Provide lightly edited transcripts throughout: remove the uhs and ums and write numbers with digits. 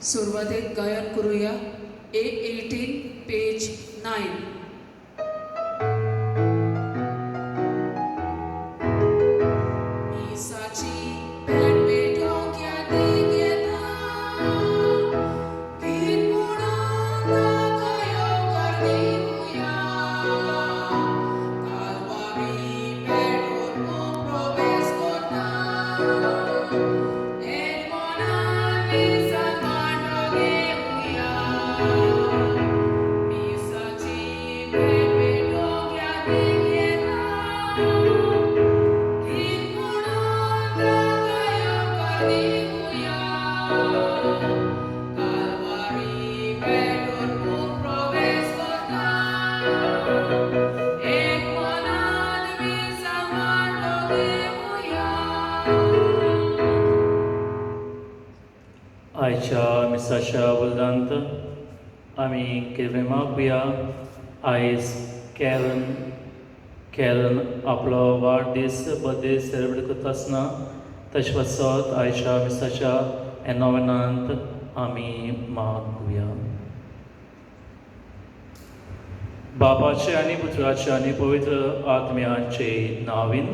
सुरवातेक गायन करुया ए 18 पेज 9. मिसाची भेट भेटोवंक यादीक येता, गीत म्हणून ताका येवकार दिवया. कालवारी पेटून प्रवेश करता, एक मनान मिसाक वांटो घेवया. मिसाची भेट भेटोवंक यादीक येता, गीत म्हणून ताका येवकार दिवया. कालवारी पेटून प्रवेश करता, एक मनान मिसाक वांटो घेवया. आयच्या मिसाच्या वल्दांत आमी कितें मागुया. आयज कॅरन कॅरन आपलो वाडदीस बर्थडे सेलेब्रेट करता आसतना तशें पासत आयच्या मिसाच्या ह्या नोवेनांत आमी मागुया. बापाचे आनी पुत्राचे आनी पवित्र आत्म्याचे नांवान.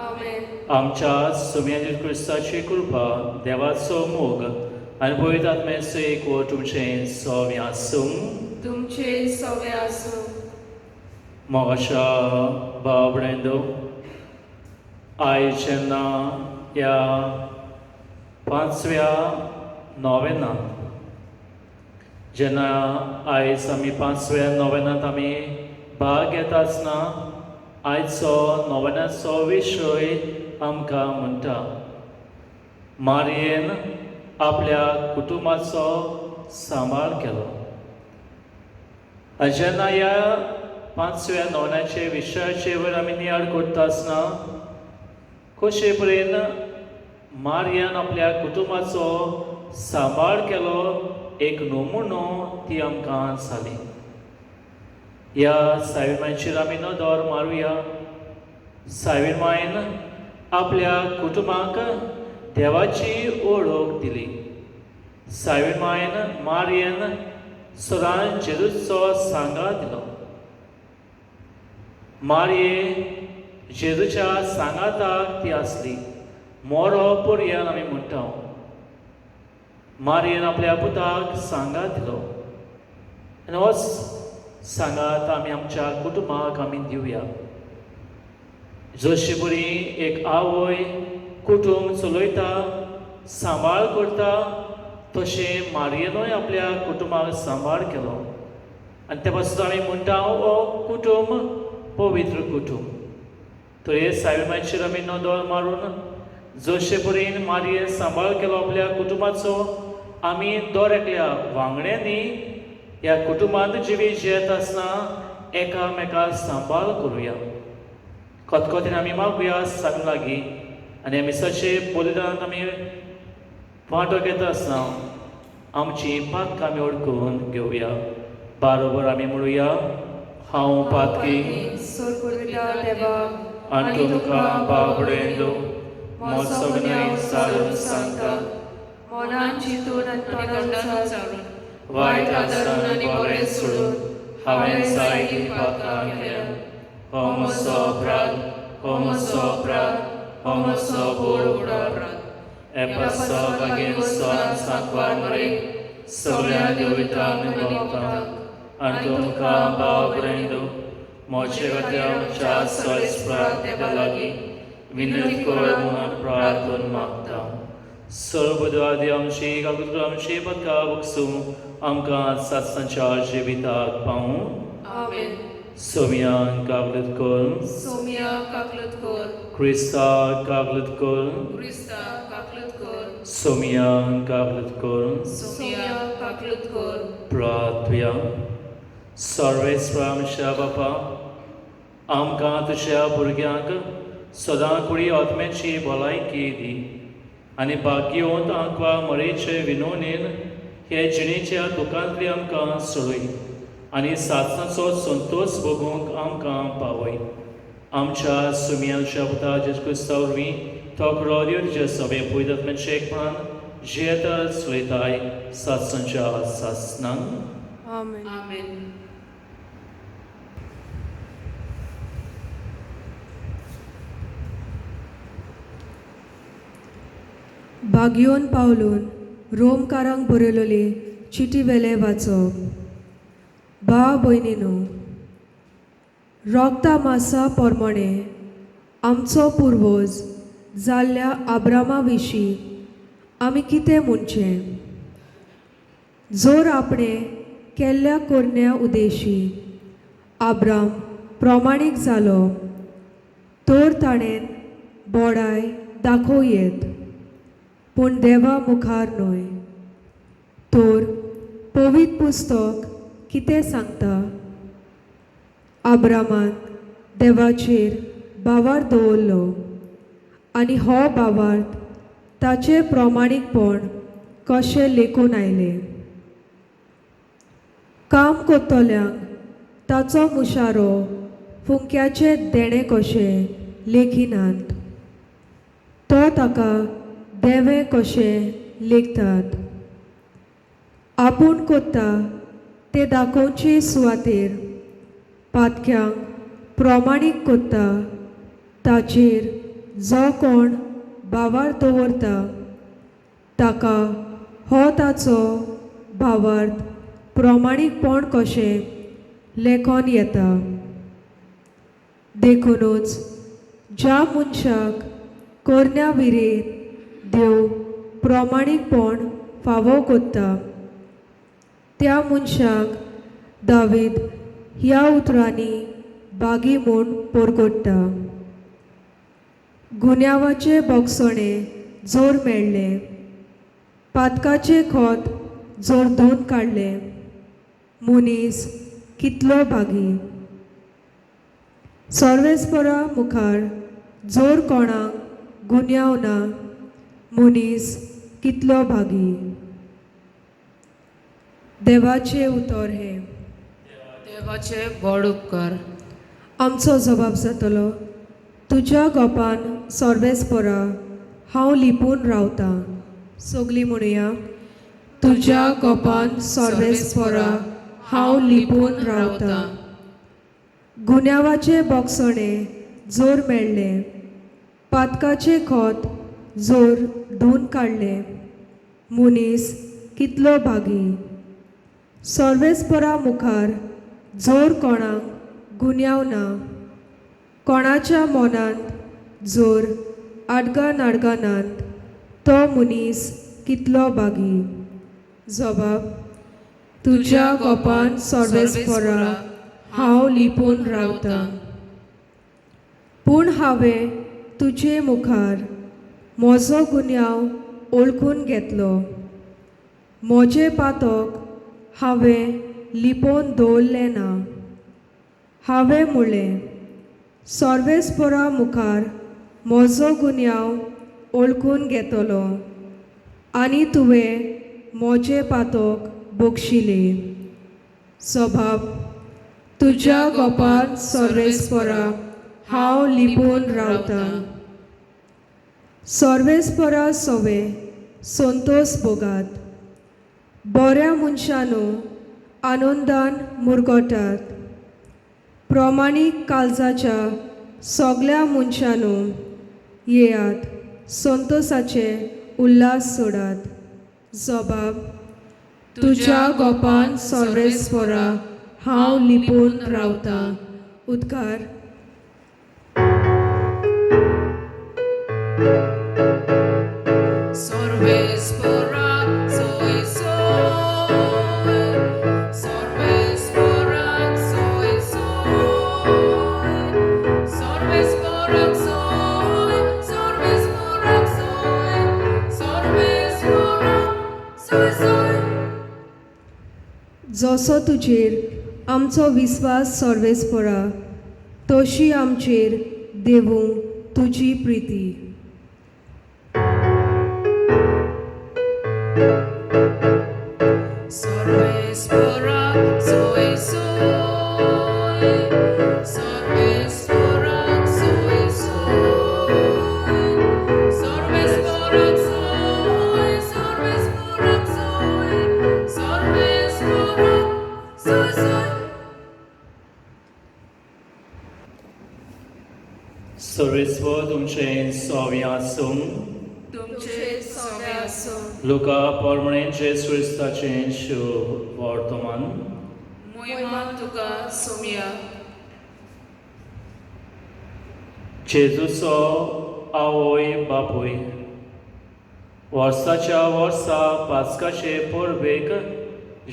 आमेन. आमच्या सुम्या जेजू क्रिस्ताची कृपा, देवाचो मोग आनी पवित्र आत्म्याचो एकवट तुमचें सगळें आसूं. तुमचे सगळे आसूं. मोगाच्या भाव भयणींनो, आयज जेन्ना ह्या पांचव्या नोवेनांत, जेन्ना आयज आमी पांचव्या नोवेनांत आमी भाग घेता आसतना आयचो नोवेनाचो विशय आमकां म्हणटा, मारयेन आपल्या कुटुंबाचो सांबाळ केलो. आनी जेन्ना ह्या पांचव्या नोवेनाचे विशयाचे वयर आमी नियाळ करता आसतना कशे परेन मारयान आपल्या कुटुंबाचो सांबाळ केलो, एक नमुनो ती आमकां जाली. ह्या सायबीण आमी नदर मारुया. सायबीण मायन आपल्या कुटुंबाक देवाची ओळख दिली. सायबीण मायन मारयेन सदांच जेजूचो सांगात दिलो. मारये जेजूच्या सांगाताक ती आसली मोरो पर्यान. आमी म्हणटा, मारयेन आपल्या पुताक सांगात दिलो आनी होच सांगात आमी आमच्या कुटुंबाक आमी दिवया. जशे बरी एक आवय कुटुंब चलयता, सांबाळ करता, तशें मारयेनूय आपल्या कुटुंबाक सांबाळ केलो. आनी ते पासून आमी म्हणटा, हो कुटुंब पवित्र कुटुंब. तर हे सायबीण आमी नदर मारून जशे परेन मारयेन सांबाळ केलो आपल्या कुटुंबाचो, आमी दर एकल्या वांगड्यांनी ह्या कुटुंबांत जिवीत जियेत आसतना एकामेका सांबाळ करुया. खतखतीन आमी मागुया सायबा लागीं आनी मिसाचे बलिदानांत आमी वांटो घेता आसतना आमची पातकां आमी वळखून घेवया. बारोबर आमी म्हणुया, हांव पातकी. सोरपुरविता देवा, आनी तुमकां बाबडेंदो म्हजो गुन्यांव सारून सांगता. मनान चिंतून आनी आनी तोंडान तोंडान उच्चारून, उच्चारून, वायट आसतना आनी बरें सोडून हांवें जायतीं पातकां केल्या. हो म्हजो अपराध, हो म्हजो अपराध, हो म्हजो व्हड अपराध. हे पासत भागेस्त सांकवार मरे, सगळ्या देवतांक भक्तांक आनी तुमकां भाव भयणींनो म्हजे खातीर आमच्या सर्वेस्परा देवा लागीं विनंती कर म्हणून प्रार्थना मागता. सर्वबुद्वादी आमची काकुळट आमची पातकां भोगसूं, आमकां सातसांच्या जिविताक पावूं. आमेन. सोमयान काकळूत कर. सोमया काकळूत कर. क्रिस्ता काकळूत कर. क्रिस्ता काकळूत कर. सोमयान काकळूत कर. सोमया काकळूत कर. प्रार्थुया. सर्वेस्परा आमच्या बापा, आमकां तुज्या भुरग्यांक सदां कुडी आत्म्याची भलायकी दी आनी भाग्यवंत आंकवार मरेचे विनोनेन हे जिणेच्या दुकांतली आमकां सोडय आनी सातसाचो संतोश भोगूंक आमकां पावय. आमच्या सुमयाच्या पुता जेजू क्रिस्ता वरवीं तो क्रोद्यो तुज्या सभे पयत आत्म्याचे एकपणान जियेता चलयताय सातसंच्या सासनांक. आमेन. आमेन. बागयोन पावलून रोमकारांक बरयलोली चिटी वेले वाचप. भाव भयणीनो, रोगता मासा प्रमाणे आमचो पुर्वज जाल्ल्या आब्रामा विशीं आमी कितें म्हणचें? जोर आपणें केल्ल्या कोरण्या उदेशी आब्राम प्रमाणीक जालो तर ताणें बोडाय दाखोवं येत, पूण देवा मुखार न्हय. तर पवित्र पुस्तक कितें सांगता? आब्रामान देवाचेर भावार्थ दवरलो आनी हो भावार्थ ताचें प्रमाणीकपण कशें लेखून आयलें. काम करतल्यांक ताचो मुशारो फुंक्याचें देणें कशें लेखिनात, तो ताका देवे कशें लेखतात. आपूण कोत्ता ते दाखोवचे सुवातेर पातक्यांक प्रमाणीक कोत्ता ताचेर जो कोण भावार्थ दवरता ताका हो ताचो भावार्थ प्रमाणीकपण कशें लेखोन येता. देखुनूच ज्या मनशाक कोरण्या विरेन देव प्रमाणीकपण फावो कोत्ता त्या मनशाक दावीद ह्या उतरांनी बागी म्हूण पोरकोडटा. गुन्यांवाचे बोगसणे जोर मेळ्ळें, पातकाचें खोत जोर धुवन काडलें, मनीस कितलो भागी. सर्वेस्परा मुखार जोर कोणाक गुन्यांव ना, मनीस कितलो भागी. देवाचें उतर हें. देवाचे व्हड उपकार. आमचो जबाब जातलो, तुज्या गोपान सर्वेस्परा हांव लिपून रावतां. सगलीं म्हणुया, तुज्या गोपान सर्वेस्परा हांव लिपून रावतां. गुन्यांवाचें बोगसणें जोर मेळ्ळें, पातकाचें खोत जोर धुवन काडलें, मनीस कितलो भागी. सर्वेस्परा मुखार जोर कोणाक गुन्यांव ना, कोणाच्या मनांत जोर आडगां नाडगां नात, तो मनीस कितलो भागी. जबाब, तुज्या गोपान सर्वेस्परा हांव लिपून रावतां. पूण हांवें तुजे मुखार म्हजो गुन्यांव ओळखून घेतलो, म्हजें पातक हांवें लिपोवन दवरलें ना. हांवें म्हणलें, सर्वेस्परा मुखार म्हजो गुन्यांव ओळखून घेतलो आनी तुवें म्हजें पातक बक्षिलें. सभाव, तुज्या गोपान सर्वेस्परा हांव लिपून रावतां. सर्वेस्परा सवे संतोस भोगात, बऱ्या मनशानू आनंदान मुरगोटात. प्रमाणीक काळजाच्या सगल्या मनशानू येयात, संतोसाचे उल्हास सोडात. जबाब, तुज्या गोपान सर्वेस्परा हांव लिपून रावतां. उद्गार. सर्वेस्परा सोय सोय, सर्वेस्परा सोय सोय, सर्वेस्परा सोय, सर्वेस्परा सोय, सर्वेस्परा सोय सोय. जसो तुजेर आमचो विस्वास सर्वेस्परा, तशी आमचेर देवूं तुजी प्रिती. सर्वेस्परा सोय सोय, सर्वेस्परा सोय सोय, सर्वेस्परा सोय, सुजून सर्वेस्व तुमचें सोव्या आसूं. तुमचे सोवे आसूं. लुका पोरमणे जेजू क्रिस्ताचें शुभ वर्तमान. मोहिमा तुका सोम्या. जेजूचो आवय बापूय वर्साच्या वर्सा पास्काचे परबेक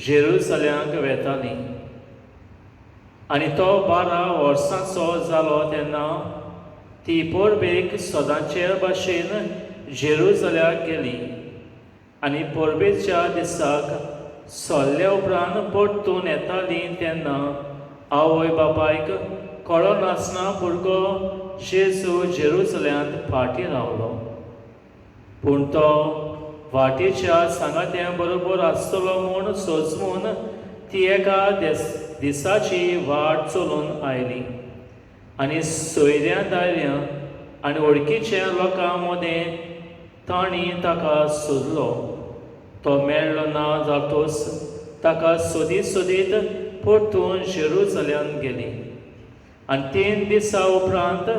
जेरुसल्यांक वेतालीं आनी तो 12 वर्सांचो जालो तेन्ना ती परबेक सदांचे भाशेन जेरुसल्याक गेली आनी परबेच्या दिसाक सोल्ल्या उपरांत परतून येताली तेन्ना आवय बापायक कळनासतना भुरगो जेजू जेरुसल्यांत फाटीं रावलो. पूण तो वाटेच्या सांगात्या बरोबर आसतलो म्हूण सोजमून ती एका दिसाची वाट चलून आयली आनी सोयऱ्या दायऱ्या आनी वळखीच्या लोकां मदें तांणी ताका सोदलो. तो मेळ्ळो ना जातोच ताका सोदीत सोदीत परतून जेरुसल्यांत गेली आनी 3 दिसां उपरांत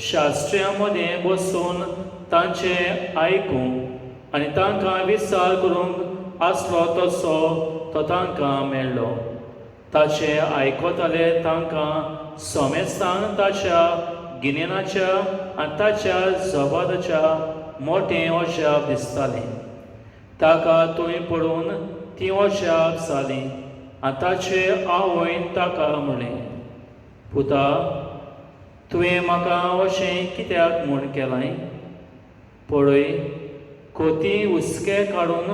शास्त्र्यां मदें बसून तांचें आयकूंक आनी तांकां विचार करूंक आसलो तसो तो तांकां मेळ्ळो. ताचें आयकताले तांकां सोमेस्तान ताच्या गिन्यानाच्या आनी ताच्या जबादाच्या मोटें अजाप दिसतालें. ताका थंय पडून ती अजाप जाली आनी ताचे आवयन ताका म्हणलें, पुता, तुवें म्हाका अशें कित्याक म्हूण केलां? पळय, कोती हुस्के काडून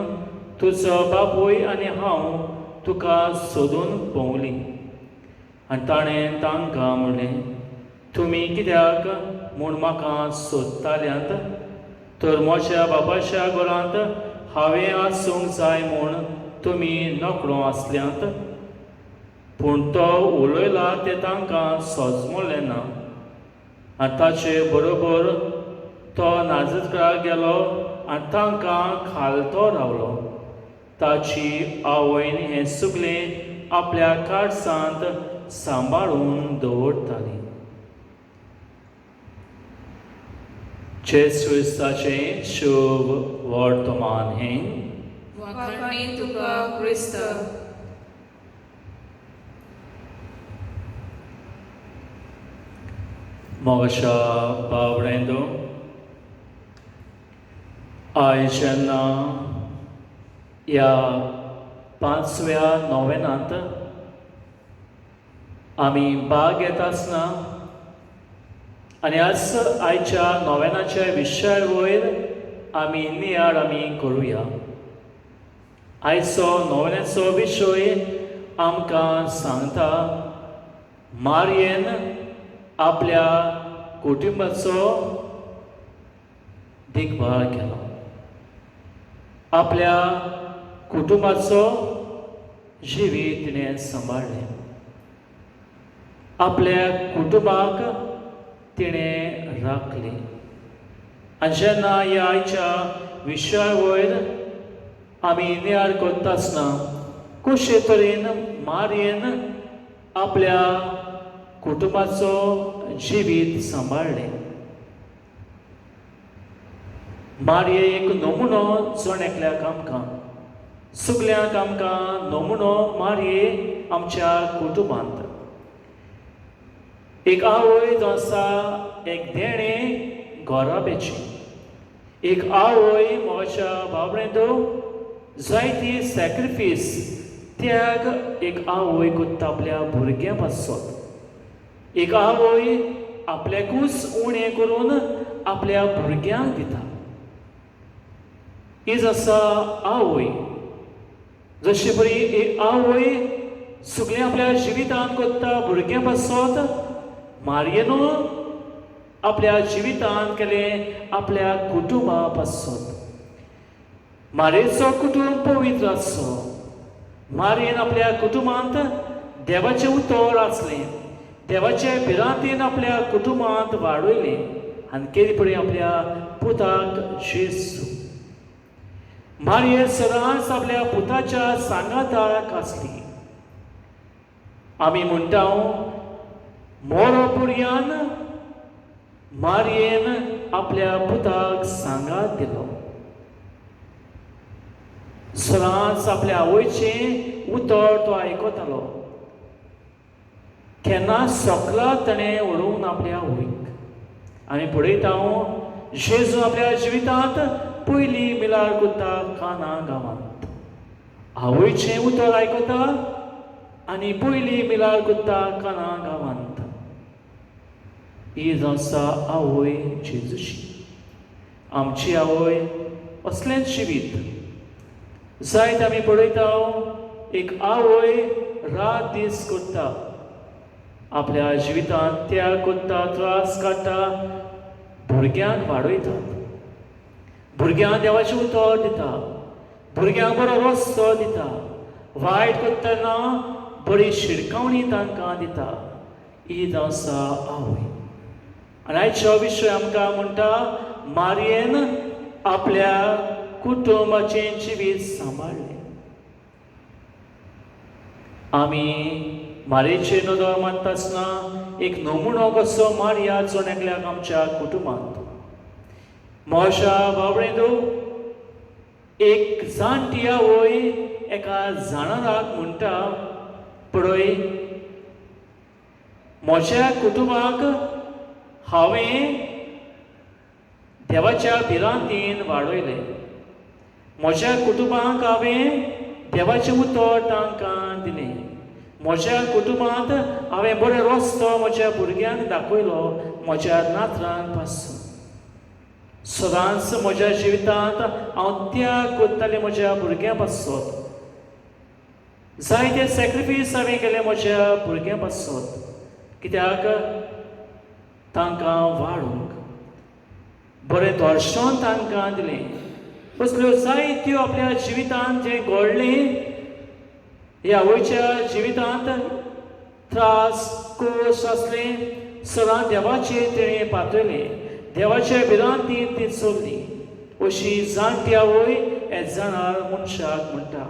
तुजो बापूय आनी हांव तुका सोदून भोंवली. आनी ताणें तांकां म्हणलें, तुमी कित्याक म्हूण म्हाका सोदताल्यांत? तर म्हज्या बापाच्या घरांत हांवें आसूंक जाय म्हूण तुमी नकळो आसल्यांत. पूण तो उलयला तें तांकां सोजमलें ना. आनी ताचे बरोबर तो नाजरकाक गेलो आनी तांकां खालतो रावलो. ताची आवयन हें सगळें आपल्या काळसांत सांबाळून दवरताली. जेजू क्रिस्ताचें शुभ वर्तमान हें. वाखाणणी तुका क्रिस्त. मोगाच्या बावड्यांनो, आयज जेन्ना ह्या 5व्या नोवेनांत आमी भाग घेता आसतना आनी आज आयच्या नोवेनाच्या विशया वयर आमी नियाळ आमी करुया. आयचो नोवेनाचो विशय आमकां सांगता मारयेन आपल्या कुटुंबाचो देखभाल केलो, आपल्या कुटुंबाचो जिवीत तिणें सांबाळ्ळें, आपल्या कुटुंबाक तिणें राखलें. आनी जेन्ना ह्या आयच्या विशया वयर आमी नियाळ करता आसतना कशे तरेन मारयेन आपल्या कुटुंबाचो जिवीत सांबाळ्ळें. मारये एक नमुनो जण एकल्याक आमकां, सगल्यांक आमकां नमुनो मारये आमच्या कुटुंबांत. एक आवय जो आसा एक देणें घराब्याचें, एक आवय म्हज्या बाबडेंतो जायती सॅक्रिफीस त्याग एक आवय करता आपल्या भुरग्यां पासत. एक आवय आपल्याकूच उणें करून आपल्या भुरग्यांक दिता. Is आसा आवय. जशे परी एक आवय सगळें आपल्या जिवितांत करता भुरग्यां पासत, मारयेनू आपल्या जिवितांत केलें आपल्या कुटुंबा पासत. मारयेचो कुटुंब पवित्र आसचो. मारयेन आपल्या कुटुंबांत देवाचें उतर आसलें, देवाचे भिरांतीन आपल्या कुटुंबांत वाडयलें आनी केदी पळय आपल्या पुताक जेजू. मारये सदांच आपल्या पुताच्या सांगाताक आसली. आमी म्हणटा मोरो पुरयान मारयेन आपल्या पुताक सांगात दिलो. सदांच आपल्या आवयचें उतर तो आयकतालो. केन्ना सकला ताणें उडोवन आपल्या आवयक. आमी पळयता जेजू आपल्या जिवितांत पयलीं मिलार करता काना गांवांत. आवयचें उतर आयकता आनी पयलीं मिलार करता काना गांवांत. ही जावन आसा आवय जेजूची. आमची आवय असलेंच जिवीत जायत आमी पळयता. एक आवय रात दीस करता, आपल्या जिवितांत त्याग करता, त्रास काडटा, भुरग्यांक वाडयतात, भुरग्यांक देवाचें उतर दिता, भुरग्यांक बरो रस्तो दिता, वायट करतना बरी शिडकावणी तांकां दिता. ही जावन आसा आवय. आनी आयचो विशय आमकां म्हणटा मारयेन आपल्या कुटुंबाचें जिवीत सांबाळ्ळें. आमी मारयेचेर नदर मारता आसतना एक नमुनो कसो मारया जण एकल्याक आमच्या कुटुंबांत. म्हज्या बाबडेंदो एक जाणटी आवय एका जाणराक म्हणटा, पळय म्हज्या कुटुंबाक हांवें देवाच्या भिरांतीन वाडयलें, म्हज्या कुटुंबाक हांवें देवाचें उतर तांकां दिलें, म्हज्या कुटुंबांत हांवें बरो रस्तो म्हज्या भुरग्यांक दाखयलो, म्हज्या नातरांक पासून. सदांच म्हज्या जिवितांत हांव त्याग करतालें म्हज्या भुरग्यां पासत. जायते सॅक्रिफीस हांवें केले म्हज्या भुरग्यां पासत, कित्याक तांकां वाडूंक बरें दर्शन तांकां दिलें. असल्यो जायत्यो आपल्या जिवितांत जें घडलें ह्या आवयच्या जिवितांत त्रास कोश आसले, सदां देवाचेर तिणें पातळलें, देवाच्या भिरांतीन ती चल्ली. अशी जाणटी आवय हे जाणार मनशाक म्हणटा.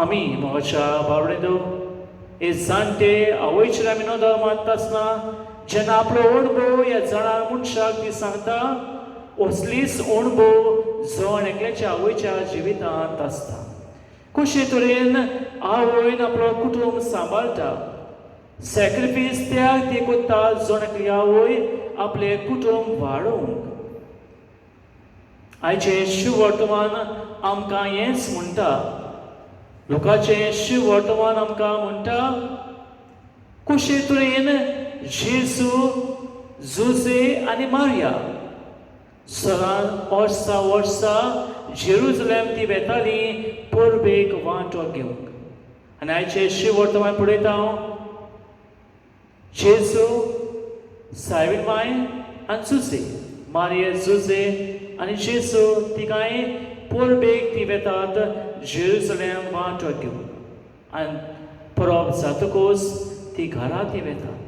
आमी म्हज्या बावडेदो हे जाणटे आवयचेर आमी नदर मारता आसतना जेन्ना आपलो अणभव ह्या जाणार मनशाक ती सांगता, असलीच अणभव जण एकल्याच्या आवयच्या जिवितांत आसता. कशे तरेन आवयन आपलो कुटुंब सांबाळटा, सॅक्रिफीस त्याग ती करता जण एकली आवय आपलें कुटुंब वाडोवंक. आयचें शिववर्तमान आमकां हेंच म्हणटा. लोकांचें शिववर्तमान आमकां म्हणटा कशे तरेन जेजू, जुजे आनी मारिया सदां वर्सा वर्सा जेरुजलेम ती वेताली परबेक वांटो घेवंक. आनी आयचें शिववर्तमान पळयता हांव जेजू, सायबीण माय आनी जुजे, मारिया, जुजे आनी जेजू तिगांय परबेक ती वेतात जेरुजलेम वांटो घेवंक. आनी परब जातकूच ती घरा ती वेतात.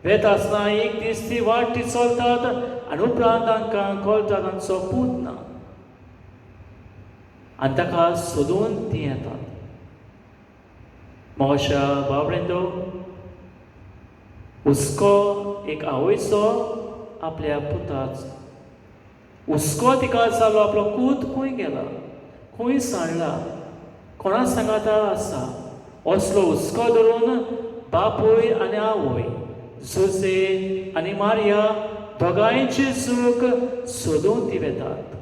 वेता आसतना एक दीस ती वाट ती चलतात आनी उपरांत तांकां कळटा तांचो पूत ना आनी ताका सोदून ती येतात. म्हज्या बाबडेंदो हुस्को एक आवयचो आपल्या पुताचो हुस्को तिका जालो, आपलो पूत खंय गेला, खंय सांडला, कोणा सांगाता आसा, असलो हुस्को धरून बापूय आनी आवय जुजे आनी मारिया दोगांयची सूख सोदून ती वेतात.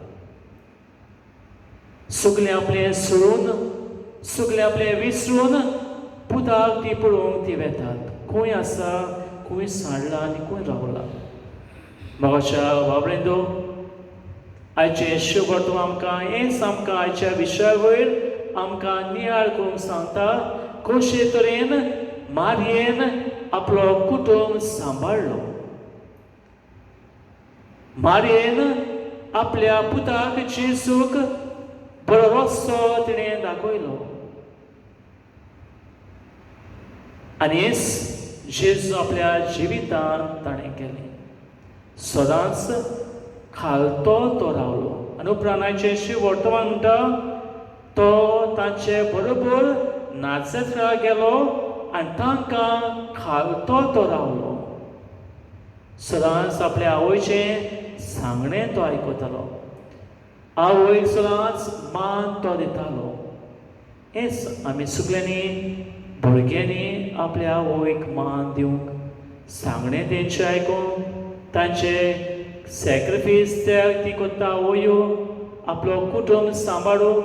सगलें आपलें सोडून, सगलें आपलें विसरून पुताक ती पळोवंक ती वेतात. खंय आसा, खंय सांडला आनी खंय रावला. म्हाका बाबडेंदो आयचें शिववर्तमान आमकां हेंच आमकां आयच्या विशया वयर आमकां नियाळ करूंक सांगता कशे तरेन मारयेन आपलो कुटुंब सांबाळ्ळो. मारयेन आपल्या पुताक जेजूक बरो रस्तो तिणें दाखयलो आनी हेंच जेजू आपल्या जिवितांत ताणें केलें. सदांच खालतो तो रावलो आनी उपरांत आयचें शिववर्तमान म्हणटा तो तांचे बरोबर नाचत गेलो आनी तांकां खालतो तो रावलो. सदांच आपल्या आवयचें सांगणें तो आयकतालो, आवयक सदांच मान तो दितालो. हेंच आमी सगल्यांनी भुरग्यांनी आपल्या आवयक मान दिवंक, सांगणें तेंचें आयकूंक, तांचे सॅक्रिफीस त्या ती करता आवयो आपलो कुटुंब सांबाळूंक.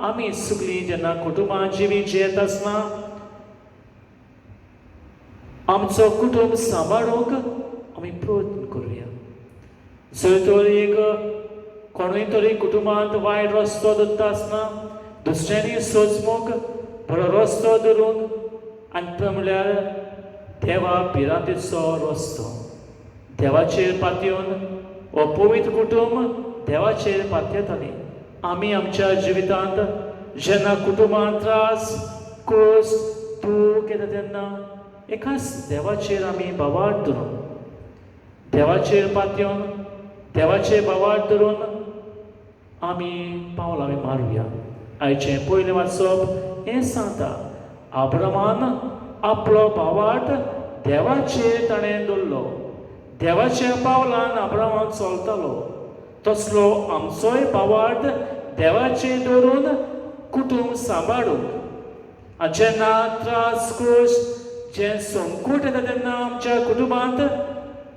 आमी सगळीं जेन्ना कुटुंबां जिवीत जियेता आसतना आमचो कुटुंब सांबाळूंक आमी प्रयत्न करुया. जर तर एक कोणूय तरी कुटुंबांत वायट रस्तो दवरता आसतना दुसऱ्यांनी सोजमूक बरो रस्तो धरूंक, आनी तो म्हणल्यार देवा भिरांतेचो रस्तो, देवाचेर पातयेवन हो पवित्र कुटुंब देवाचेर पातयेतालीं. आमी आमच्या जिवितांत जेन्ना कुटुंबांत त्रास कोस दूख येता तेन्ना एकाच देवाचेर आमी भावार्थ धरून, देवाचेर पातयेवन, देवाचेर भावार्थ धरून आमी पावल आमी मारुया. आयचें पयलें वाचप हें सांगता, आब्रामान आपलो भावार्थ देवाचेर ताणें दवरलो, देवाच्या पावलान आब्रामान चलतालो. तसलो आमचोय भावार्थ देवाचेर दवरून कुटुंब सांबाळूंक. आनी जेन्ना त्रास खोश जें संकट येता तेन्ना आमच्या कुटुंबांत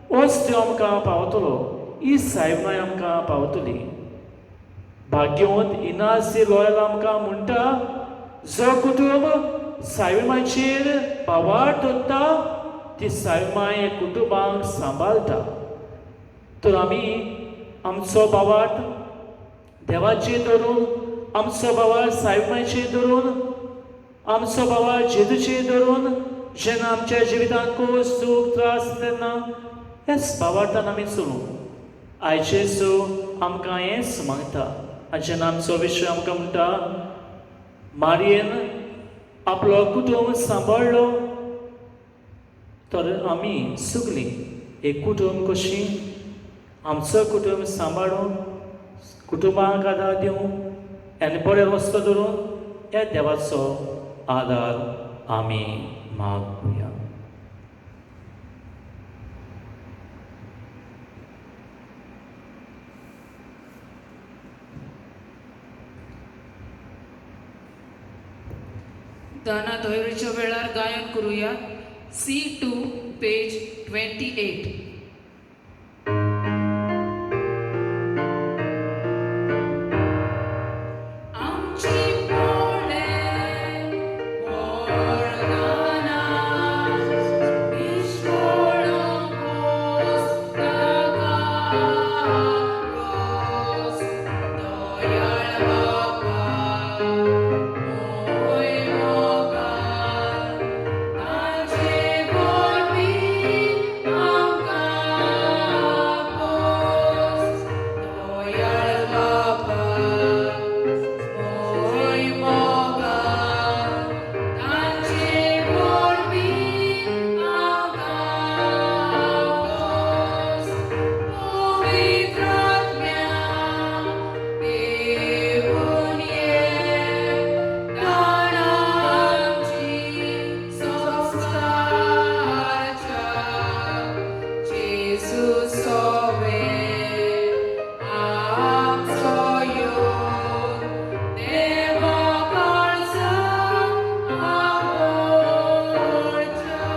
होच देव आमकां पावतलो, ही सायबमाय आमकां पावतली. भाग्यवंत इनास लॉयल आमकां म्हणटा, जो कुटुंब सायबमायचेर भावार्थ दवरता ती सायबमाय कुटुंबांक सांबाळटा. तर आमी आमचो भावार्थ देवाचेर धरून, आमचो भावार्थ सायबमायचेर धरून, आमचो भावार्थ जेजूचेर धरून जेन्ना आमच्या जिवितांत कोस दूख त्रास तेन्ना ह्याच भावार्थान आमी चलूं. आयज जेजू आमकां हेंच मागता. आनी जेन्ना आमचो विशय आमकां म्हणटा, मारयेन आपलो कुटुंब सांबाळ्ळो, तर आमी सगळीं एक कुटुंब कशीं आमचो कुटुंब सांबाळून कुटुंबाक आदार दिवं आनी बरें रस्तो धरून ह्या देवाचो आदार आमी मागुया. दाना दोयरीच्या वेळार गायन करूया. C2 page 28. आमची पोळे वरदाना विश्वळो पोस्ताकारोस दयाळ बापा मोय मोगान ताचे वरवीं आमकां पोस दयाळ बापा मोय मोगान ताचे वरवीं आमकां पोस पवित्र आत्म्या देवून ये दानाची संस्कारच्या जेजू सोवे आमचो योग देवा काळजा आवडच्या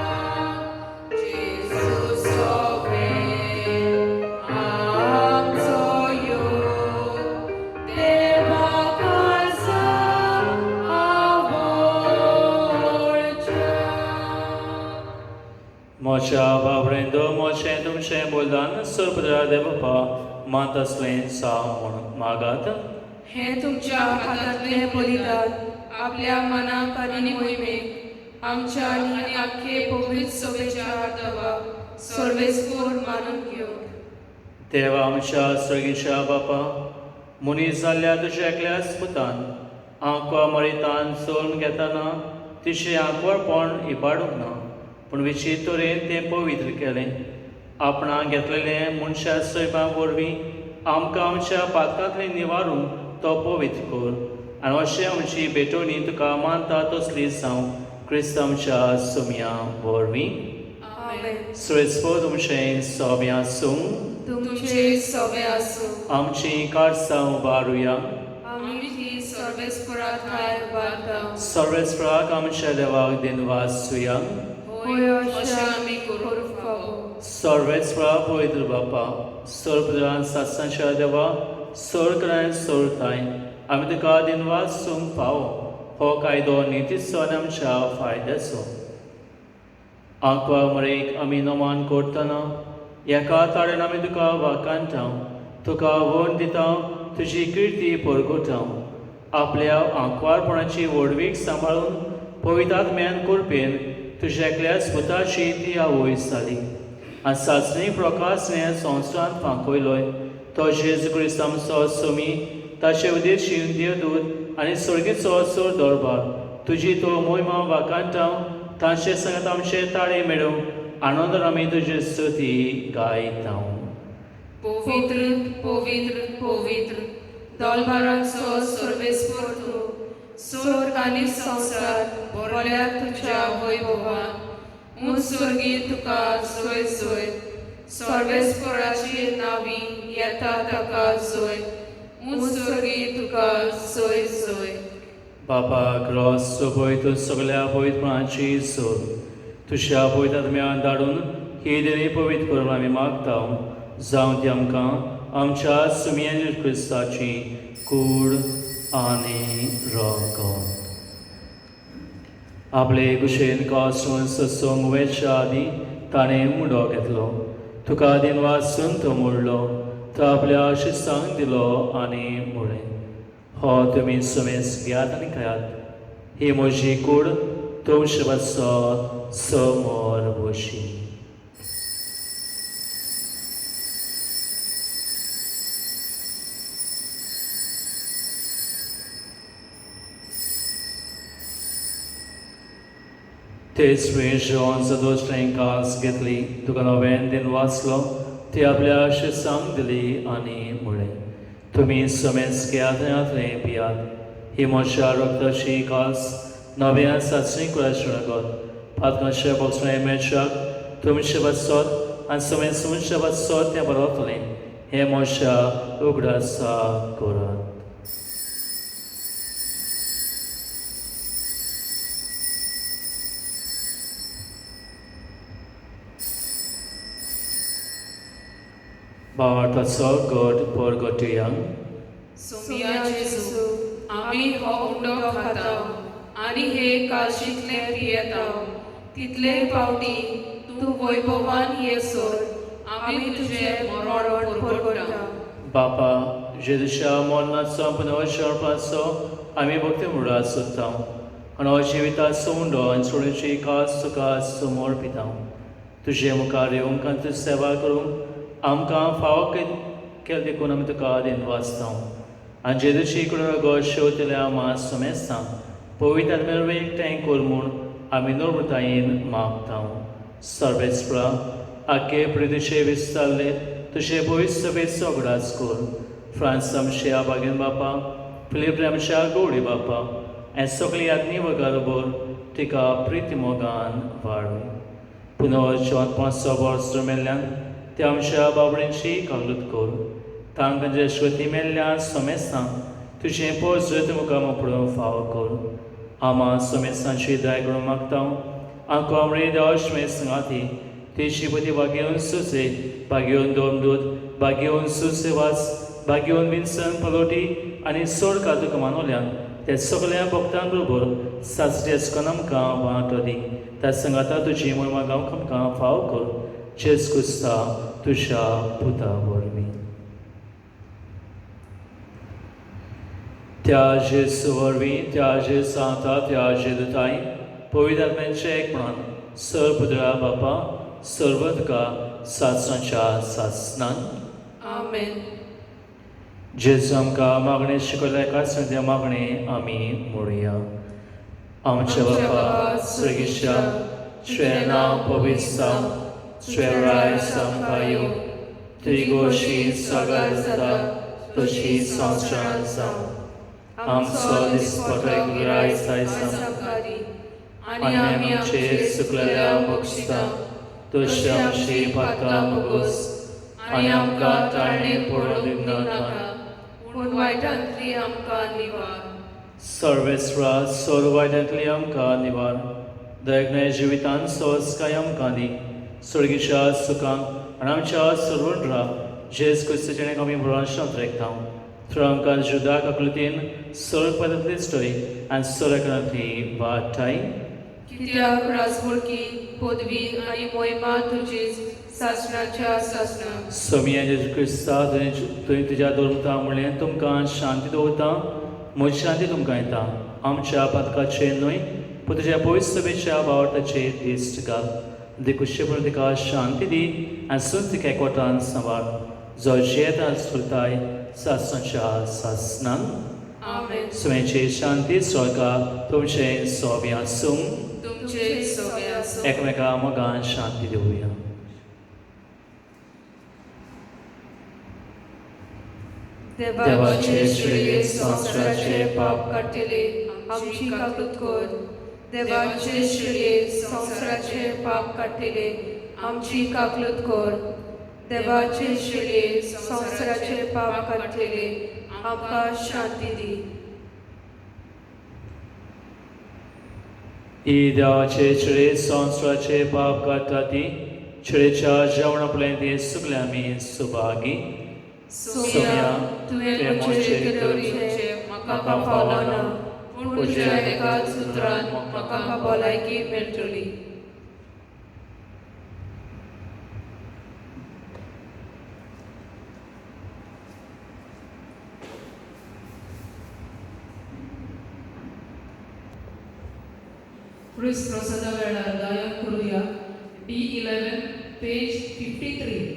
जेजू सोवे आमचो योग देवा काळजा आवडच्या. म्हज्या बाबरेंदो म्हजें तुमचें बलिदान सर्वपदरा देव बाप्पा मात असलें जावं म्हूण मागात. हे तुमच्या हातांतले बलिदान आपल्या मनाक आनी मोहिमेक आमच्या आनी आख्खे पवित्र सभेच्या आर्दवाक सर्वेस्पोर मानून घेवं. देवा आमच्या सर्गीच्या बापा, मनीस जाल्ल्या तुज्या एकल्याच पुतान आंकवार मरितान चोरून घेतना तिचें आंकवारपण इबाडूंक ना, पूण विचित्र तरेन तें पवित्र केलें. आपणाक घेतलेलें मनशा सैमा वरवीं आमकां आमच्या पातकांतलें निवारूंक तो पवित्र कर, आनी अशें आमची भेटवणी तुका मानता तसली जावं. क्रिस्त आमच्या सोम्या वरवीं. आमेन. सुरेस्पो तुमचें सोम्या आसूं. तुमचे सवे आसूं. आमची कारसां उबारुया. आमी ती सर्वेस्परा ठाय उबारता. सर्वेस्पराक आमच्या देवाक दिनवासूया. होय, अशें आमी करूंक फावो. सर्वेस्परा, पवित्र बापा, सर्वप्रधान सासांच्या देवा, सोर सोरताय, आमी तुका दिनवासूंक फावो हो कायदो नितीचो आनी आमच्या फायद्याचो. आंकवा मरेक आमी नमान करतना एका ताळ्यान आमी तुका वाकांता, तुका वण दिता, तुजी किर्ती परगोता. आपल्या आंकवारपणाची व्हडवीक सांबाळून पवित्र आत्म्यान कृपेन तुज्या एकल्याच पुताची ती आवय जाली आनी सासणी प्रकाशने संवसारांत फांकयलोय तो जेजू क्रिस्त आमचो सोमी, ताचे उदेशीन देवदूत आनी स्वर्गीचो चड दरबार तुजी तो मोहिमा वाकांता. तांचे संगत आमचे ताळे मेळूं आनंदान आमी तुजी स्तुती गायता. पवित्र, पवित्र, पवित्र, दोलबारांचो सर्वेस्पर तूं, स्वर्ग आनी संवसार भरल्या तुज्या वैभवान. उंच स्वर्गी तुका जय जय. सर्वेस्पराची नावी येता ताका जय. उंच स्वर्गी तुका जय जय. बापा क्रॉस पवित्र सगळ्या पवित्रपणाची सोर तुज्या पवित्र आत्म्यान धाडून ही देणी पवित्र करून आमी मागता, जावं ती आमकां आमच्या सुमयेन क्रिस्ताची कूड आनी रगत. आपले कुशेन कासून सत्संग वेच्या आदीं ताणें मुंडो घेतलो, तुका दिनवासून तो मोडलो, तो आपल्या शिस्तांक दिलो आनी म्हळें, हो तुमी समेस घेयात आनी खायात, ही म्हजी कूड तुमचे पासत समोर बशी. तेच वेळ जेवण सदोष कास घेतली, तुका नव्यान दिन वाचलो, ती आपल्या शिस्तांक दिली आनी म्हळें, तुमी समेस घेयात आनी आतलें पियात, ही म्हज्या रक्ताची कास नव्या सासणी कुळाचें रगत पातकांचे बोगसणें मेळच्याक तुमचे पासत आनी समेस तुमचे पासत तें बरोवतलें. हें म्हज्या उगडासा करात. भावार्थाचो गट परगटुया. सोमिया जेजू, आमी हो उंडो खाता आनी हे काळशींतले पियेता तितले पावटी तूं वैभवान येसर आमी तुजें मरण परगट्टा. बापा, जेजूच्या मरणाचो पुनर्जन्माचो आमी भक्ती मुडा सोदता आनी हो जिविताचो उंडो आनी सोडूची कास तुका समर्पिता. तुजे मुखार येवंक आनी तुजी सेवा करूंक आमकां फावो केलें देखून आमी तुका दिनवासता. आनी जेजूची कडून रगत शेवतल्या मास समेस्तां पवित्र आत्म्या एकठांय कर म्हूण आमी नम्रतायेन मागता. सर्वेस्परा, आखे प्रितीचे विस्तारले तुजे पवित्र सभेचो उगडास कर. फ्रांस आमच्या बागेन बापा, फिलीप आमच्या गौडी बापा आनी सगळी यादनी वगैर तिका प्रिती मोगान वाडय. पुनर्जिवन 500 वर्स मेल्ल्यान ते आमच्या बाबड्यांची कागलूत कर. तांकां जे श्रुती मेल्ल्या समेस्तांक तुजें पोजत मुखार पळोवंक फावो कर. आमा समेस्तांची दया करूंक मागता. आंको आमरे देवाश्मे संगाती तेची पती बागेवन सुसे बागेवन दोमदूत बागेवन सुसेवास बागेवन विन्सन पलोटी आनी सोड काजू मानवल्यान त्या सगळ्या भक्तां बरोबर सासरी आसकन आमकां वांटो दी. त्या संगाता तुजी मोहिमा गांवक आमकां फावो कर. जेजू क्रिस्ता तुज्या पुता वरवीं. त्या जेजू वरवीं, त्या जेजू सांगता, त्या जेजूताय पवित्र आत्म्यांचें एकपणान सर पुत्रा बापा सर्व तुका सासणाच्या सासणान. आमेन. जेजू आमकां मागणें शिकयल्या एकाच त्या मागणें आमी म्हणुया. आमच्या बापा स्वर्गीच्या, तुजें नांव पवित्र जावं, तुजें राज आमकां येवं, तुजी गोशी सगळ्याक जाता तशी संवसारांत जावं. आमचो दिसपटो आयज आयज आमकां दी. आनी आमी आमचे चुकलेल्या बक्षिता तशी आमची पातकां भोगोस आनी आमकां ताळणे पडूंक दिवनाका पूण वायटांतली आमकां निवार. सर्वेस्वरा सर्व वायटांतली आमकां निवार. दयज्ञ जिवितान सोस काय आमकां दी स्वर्गीच्या सुखांक आनी आमच्या सर्वंड्रा जेज क्रिस्ताचें आमी भुरांशांत रेखता थ्रू आमकां जुदाक आकृतीन सर्व पदांतलीच टय आनी सर्वकारांतली वाटाय. कित्याक राजमुळकी पदवी आनी मोहिमा तुजीच सासणाच्या सासणाक. सोमिया जेजू क्रिस्ता तुवें तुज्या धर्मता म्हणलें तुमकां शांती दवरता म्हजी शांती तुमकां येता आमच्या पातकाचेर न्हय पूण तुज्या पयस सभेच्या बावटाचेर दिश्ट घाल देखून तिका शांती दी आनी सून तिका एकवटान सांबाळ जो जियेता चलताय सासणाच्या सासणान. आमेन. सुमेची शांती स्वर्गा तुमचें सोबें आसूं. तुमचे सोबे आसूं. एकमेका मोगान शांती दिवया. देवाचे शिळये संवसाराचे पाप काडटले आमची काकूत कर. देवाचे शिळये संवसाराचे पाप काडटले आमची काकलूत कर. देवाचे शिळये संवसाराचे पाप काडटले आमकां शांती दी. ही देवाचे छळे संवसाराचे पाप काडटा ती छळेच्या जेवणा पळय ती सगळे आमी सुभागी. सोम्या तुवें म्हजेर केलोवचें म्हाका फावना पूण तुज्या एकाच उतरान म्हाका भलायकी मेळटली. क्रिस्त प्रसादा वेळार गायन करूया D11 page 53.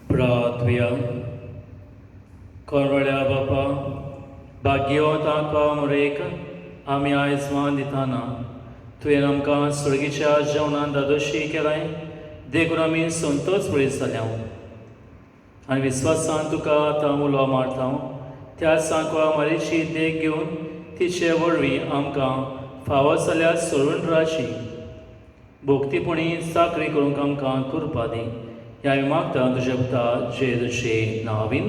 प्रार्थया. कोरवड्या बापा भाग्यवंत मरेक आमी आयज मान दिताना तुवें आमकां स्वर्गीच्या जेवणान दादोशी केलाय देखून आमी संतोच पळयत जाल्या आनी विस्वासान तुका आतां उलो मारता त्या सांकवा मारीची देख घेवन तिचे वरवीं आमकां फावो जाल्यार सोडून राशी भोक्तीपणी चाकरी करूंक आमकां कृपा दी. ह्या आमी मागता तुज्या पुता जेजूचे नांवीन.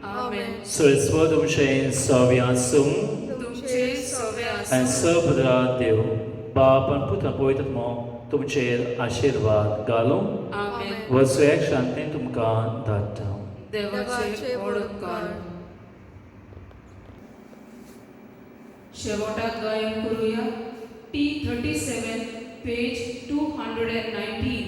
आमेन. सरस्वत तुमचें सव्य आसूं तुमचे सोबे आनी आसूं. सपदरा देव बाप आनी पुता पवित्र आत्मो तुमचेर आशिर्वाद घालूं. आमेन. वसुयाक शांतीन तुमकां धाडटा. देवाचे व्हड उपकार. शेवटाक गायन करूया T37 page 219.